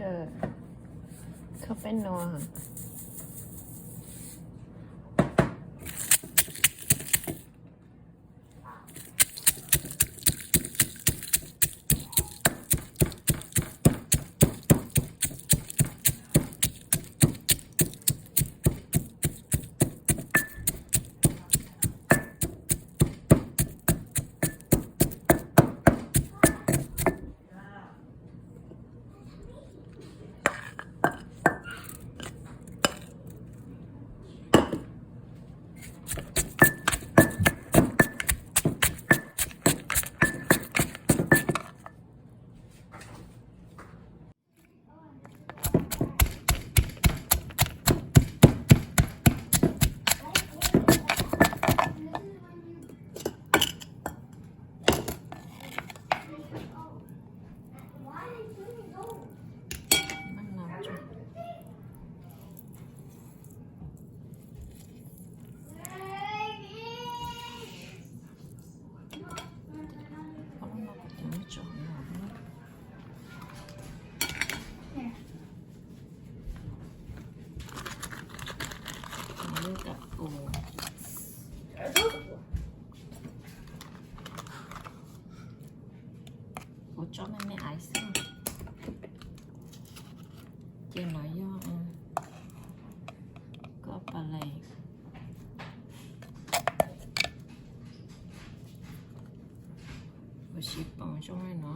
Khaub peb no. Kuv tso me me aiv xwb. Ces no yog koj palees. Kuv siv poom zoo li no.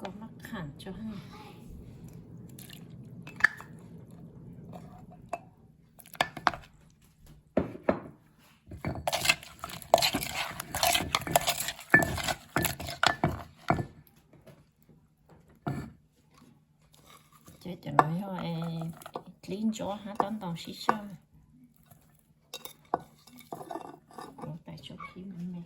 Koj maj qham tso. Ces cov no yog dlib ntsuab hab tab ntoo sib sab. Tais tso khib me me.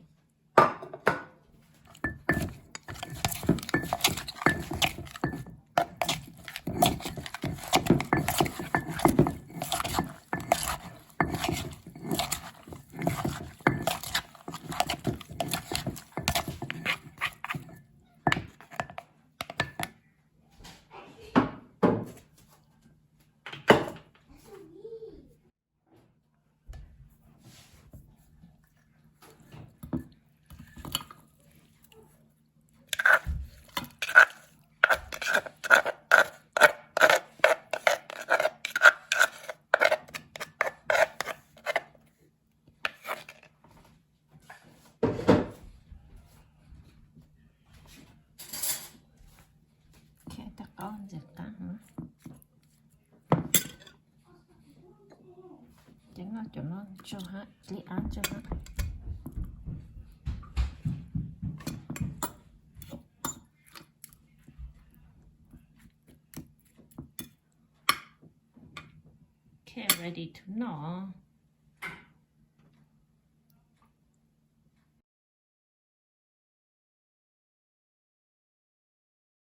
Thaum qaub ntxiv qab, ces noj cov no tso hab, dlib ab tso hab. Okay, ready to noj.